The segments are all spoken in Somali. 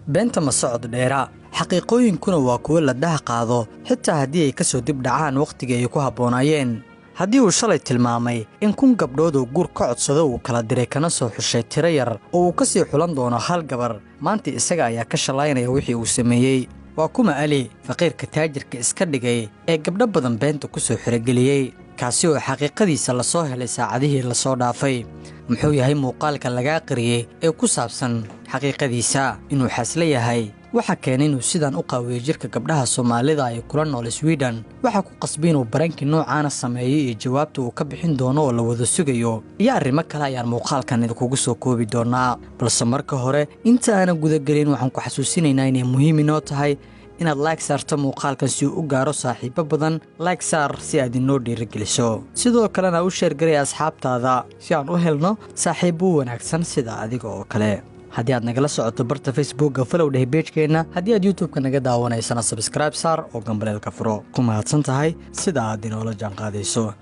Beenta ma socod dheera, xaqiiqooyinkuna waa kuwo la daha qaado xitaa haddii ay ka soo dib dhacaan wakhtigii ay ku haboonaayeen. Haddii uu shalay tilmaamay in 1000 gabdhood oo guur ka codsado uu kala diray kana soo xushay tiro yar oo uu ka sii xulan doono hal gabar, maanta isaga ayaa ka shalaynaya wixii uu sameeyey. Waa kuma Ali, faqiirka taajirka iska dhigay ee gabdho badan beenta ku soo xirogeliyey, kaasi oo xaqiiqadiisa lasoo helay saacadihii lasoo dhaafay. Muxuu yahay muuqaalka lagaa qariyey ee ku saabsan xaqiiqadiisa? Inuu xasle yahay waxa keenay inuu sidan u qaawiyo jirka gabdhaha Soomaalida ay kula nool Sweden, waxa ku qasbay inuu prank-i noocaana sameeyo iyo jawaabta uu ka bixin doono oo la wada sugayo, iyo arrimo kale ayaan muuqaalkan idinkugu soo koobi doonaa. Balse marka hore, inta aanan gudagelin, waxaan ku xasuusinaynaa inay muhiim inoo tahay inaad like saarto muuqaalkan si uu u gaaro saaxiibo badan. Like saar si aad inoo dhiirigeliso, sidoo kalena u share garay asxaabtaada si aan u helno saaxiibo wanaagsan sida adiga oo kale. Haddii aad nagala socoto barta Facebookga, follow dheh page-keenna. Haddii aad YouTube-ka naga daawanaysana, subscribe saar oo gambaleelka furo. Ku mahadsan tahay sida aad inoola jaanqaadayso.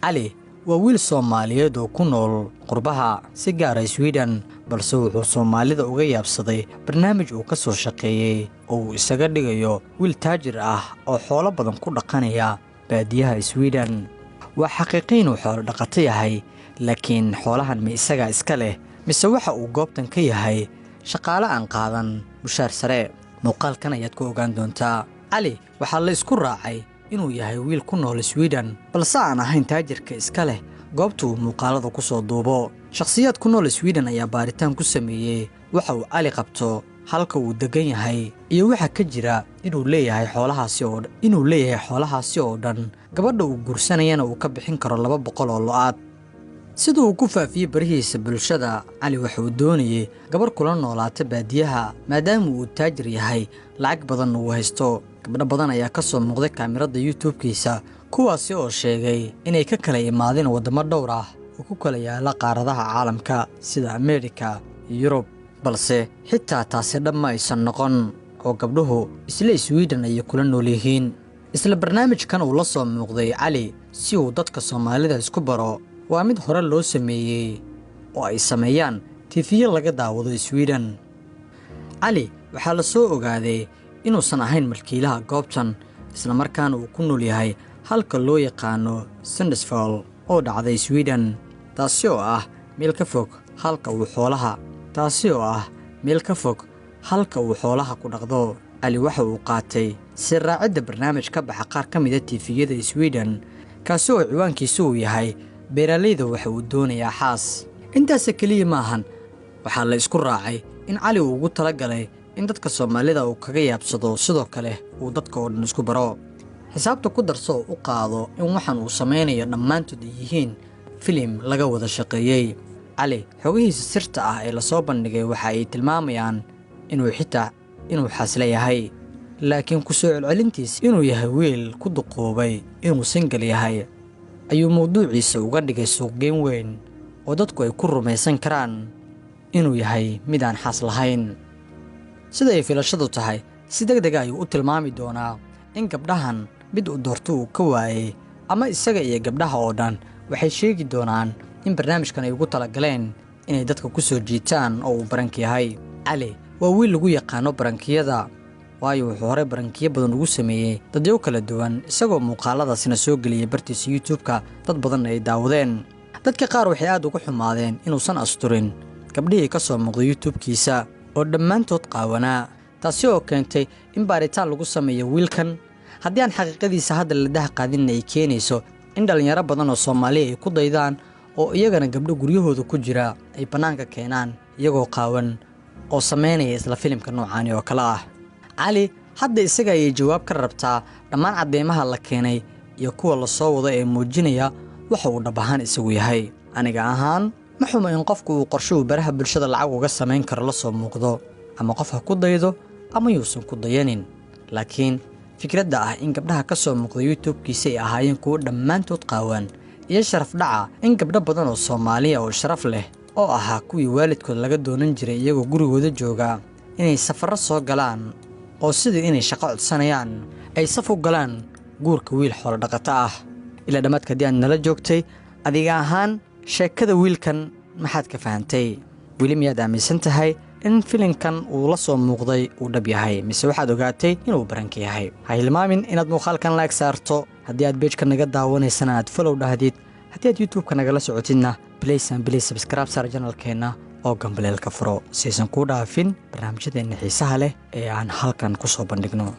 Cali waa wiil Soomaaliyeed oo ku nool qurbaha, si gaara Sweden, balse wuxuu Soomaalida uga yaabsaday barnaamij uu ka soo shaqeeyey oo uu isaga dhigayo wiil taajir ah oo xoolo badan ku dhaqanaya baadiyaha Sweden. Waa xaqiiqi inuu xoolo dhaqato yahay, laakiin xoolahan ma isagaa iska leh, mise waxa uu goobtan ka yahay shaqaale aan qaadan mushaar sare? Muuqaalkan ayaad ku ogaan doontaa. Cali waxaa la isku raacay inuu yahay wiil ku nool Sweden, balse aan ahayn taajirka iska leh goobta uu muuqaalada ku soo duubo. Shakhsiyaad ku nool Sweden ayaa baaritaan ku sameeyey waxa uu Cali qabto, halka uu degan yahay iyo waxa ka jira inuu leeyahay xoolahaasi oo dhan, gabadha uu guursanayana uu ka bixin karo 200 oo lo'aad. Sida uu ku faafiyey barihiisa bulshada, Cali waxa uu doonayey gabar kula noolaata baadiyaha, maadaama uu taajir yahay, lacag badanna uu haysto. Gabdho badan ayaa ka soo muuqday kaamirada YouTube-kiisa, kuwaasi oo sheegay inay ka kala imaadeen waddamo dhowr ah oo ku kala yaala qaaradaha caalamka sida Ameerika iyo Yurub. Balse xitaa taasi dhab ma aysan noqon oo gabdhuhu isla Sweden ayay kula nool yihiin. Isla barnaamijkan uu la soo muuqday Cali si uu dadka Soomaalida isku baro waa mid hore loo sameeyey oo ay sameeyaan TV-yo laga daawado Sweden. Cali waxaa la soo ogaaday inuusan ahayn milkiilaha goobtan, islamarkaana uu ku nool yahay halka loo yaqaano Sundsvall oo dhacday Sweden, taasi oo ah meel ka fog halka uu xoolaha ku dhaqdo. Cali waxa uu qaatay sirraacidda barnaamij ka baxa qaar ka mida TV-yada Sweden, kaasi oo ciwaankiisu uu yahay "Beeraleyda waxa uu doonayaa xaas". Intaasa keliya maahan, waxaa la isku raacay in Cali uu ugu talagalay in dadka Soomaalida uu kaga yaabsado, sidoo kale uu dadka oo dhan isku baro. Xisaabta ku darso oo u qaado in waxaan uu samaynayo dhammaantood ay yihiin filim laga wada shaqeeyey. Cali xogihiisa sirta ah ee lasoo bandhigay waxa ay tilmaamayaan inuu xitaa inuu xaasle yahay, laakiin ku soo celcelintiisa inuu yahay wiil ku duqoobay inuu single yahay ayuu mawduuciisa uga dhigay suuqgeyn weyn oo dadku ay ku rumaysan karaan inuu yahay mid aan xaas lahayn. Sida ay filashadu tahay, si deg dega ayuu u tilmaami doonaa in gabdhahan mid uu doorto uu ka waayey, ama isaga iyo gabdhaha oo dhan waxay sheegi doonaan in barnaamijkan ay ugu talagaleen inay dadka ku soo jiitaan oo uu prank yahay. Cali waa wiil lagu yaqaano prank-iyada, waayo wuxuu horey prank-iyo badan ugu sameeyey dadyo kala duwan, isagoo muuqaaladaasina soo geliyay bartiisa YouTube-ka, dad badanna ay daawadeen. Dadka qaar waxay aad uga xumaadeen inuusan asturin gabdhihii ka soo muuqday YouTube-kiisa oo dhammaantood qaawanaa, taasi oo keentay in baaritaan lagu sameeyo wiilkan. Haddii aan xaqiiqadiisa hadda la daha qaadinna, ay keenayso in dhallinyaro badan oo Soomaaliya ay ku daydaan oo iyagana gabdho guryahooda ku jira ay bannaanka keenaan iyagoo qaawan oo samaynaya isla filimka noocaani oo kale ah. Cali hadda isaga ayay jawaab ka rabtaa dhammaan cadeymaha la keenay iyo kuwa la soo wado ee muujinaya waxa uu dhab ahaan isagu yahay. Aniga ahaan, ma xumo in qofku uu qorshe uu baraha bulshada lacag uga samayn karo la soo muuqdo, ama qof ha ku daydo ama yuusan ku dayanin, laakiin fikradda ah in gabdhaha ka soo muuqda YouTube-kiisa ay ahaayeen kuwo dhammaantood qaawan iyo sharaf dhaca in gabdho badan oo Soomaaliya oo sharaf leh oo ahaa kuwii waalidkood laga doonan jiray iyagoo gurigooda jooga inay safarro soo galaan oo sidii inay shaqo codsanayaan ay saf u galaan guurka wiil xoolo dhaqato ah. Ilaa dhammaadka haddii aad nala joogtay, adiga ahaan sheekada wiilkan maxaad ka fahantay? Weli miyaad aaminsan tahay? In filinkan uu la soo muuqday uu dhab yahay, mise waxaad ogaatay inuu prank-ka yahay? Ha hilmaamin inaad muuqaalkan like saarto. Haddii aad page-ka naga daawanaysana, aad follow dhahdid. Haddii aad YouTube-ka nagala socotidna, please and please subscribe saar channel-keenna oo gambaleelka furo, si aysan kuu dhaafin barnaamijyadeenna xiisaha leh ee aan halkan ku soo bandhigno.